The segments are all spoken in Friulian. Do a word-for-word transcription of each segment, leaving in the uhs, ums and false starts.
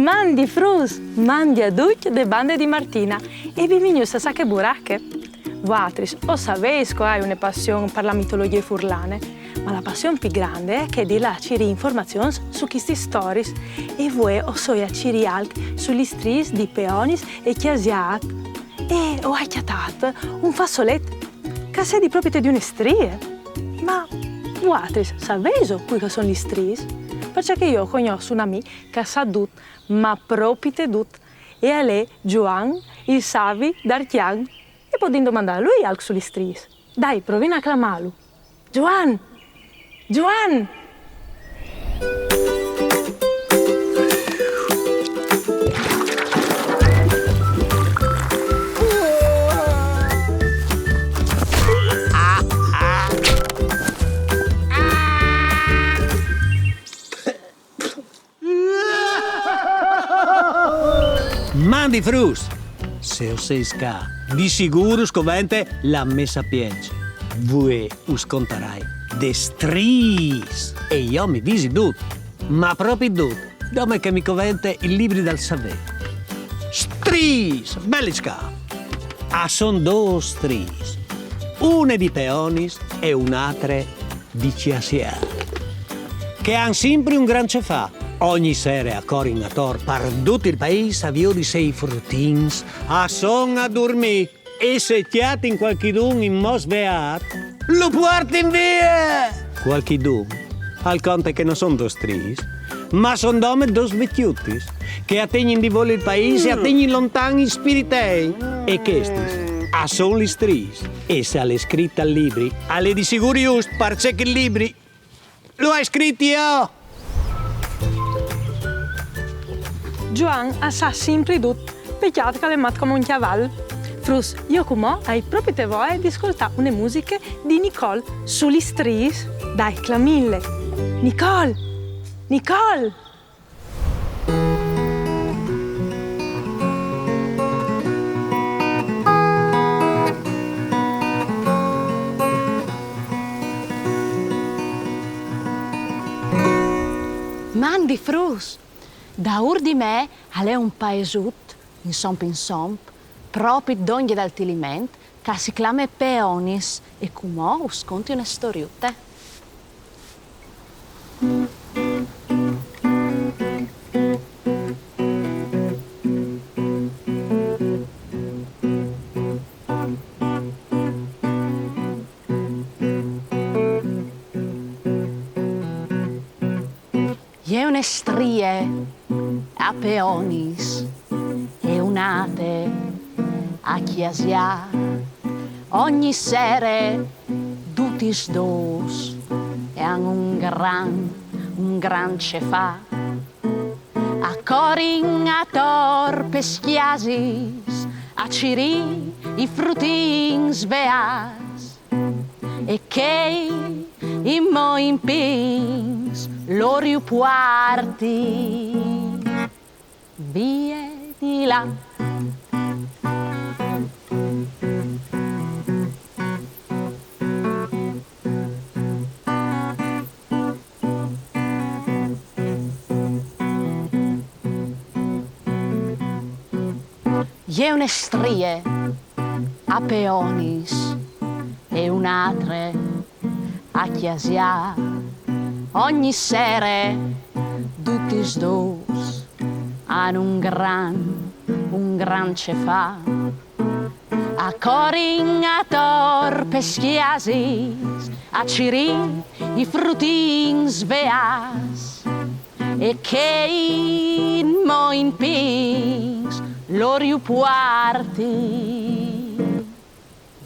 Mandi fruts, mandi a ducj de bande di Martina e benvignûts a Sache Burache. Vualtris o savês che o ai une passion par la mitologjie furlane, ma la passion plui grande e je chê di lâ a cirî informazions su chestis storiis. E vuê o soi a cirî alc su lis striis di Peonis e Cjasiât. E o ai cjatât un façolet che al sedi propit di une strie. Ma vualtris savêso cui che a son lis striis? Parcè che jo o cognòs un amì che al sa dut, ma propit dut, e al è Gioan, il savi d'Arcjan. E podìn domandâ a lui alc su lis striis. Dai, provìn a clamâlu. Gioan! Gioan! Mandi fruts! Se o sês ca, di sigûr us covente la mê sapience. Vuê us contarai des striis. E jo mi visi dut, ma propit dut, dome che mi covente il libri dal savê. Striis, velis ca! A son dôs striis, une di Peonis e une altre di Cjasiât, che a àn simpri un gran ce fâ. Ogni sere a corin ator par dut il paîs a viodi se i frutins a son a durmî. E se cjatin cualchidun inmò sveât, lu puartin vie! Cualchidun al conte che no son dôs striis, ma son dome dôs vecjutis, che a tegnin di voli il paîs e a tegnin lontan i spiritei. E chestis a son lis striis. E se al è scrit tal libri, al è di sigûr just, parcè che il libri lu ai scrit jo! Gioan al sa simpri dut, pecjât che al è mat come un cjaval. Fruts, jo cumò o ai propit voie di scoltâ une musiche di Nicole su lis striis. Dai, clamìnle! Nicole! Nicole! Mandi fruts! Daûr di me al è un paesut, insomp insomp, propit dongje dal Tiliment, che si clame Peonis, e cumò us conti une storiute. E je une strie a Peonis e une altre a Cjasiât. Ogni sere dutis dôs a àn un gran, un gran ce fâ. A corin ator pes cjasis a cirî i frutins sveâts. E chei inmò in pîts lôr ju puartin vie di là. E je une strie a Peonis e une altre a Cjasiât. Ogni sere dutis dôs a àn un gran, un gran ce fâ. A corin ator pes cjasis a cirî i frutins sveâts. E chei inmò in pîts lôr ju puartin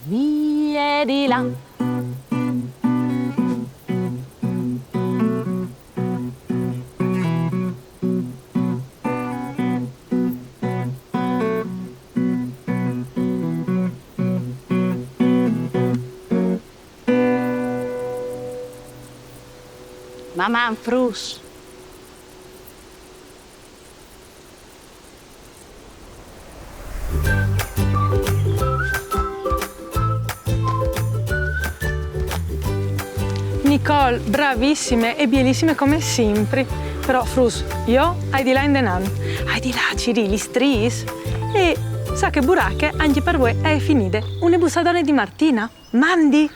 vie di là. Maman, fruts! Nicole, bravissime e bielissime come simpri. Però, fruts, jo ai di lâ indenant. Ai di lâ a cirî lis striis. E sâstu che burache, ancje par vuê e je finide. Une bussadone di Martina. Mandi!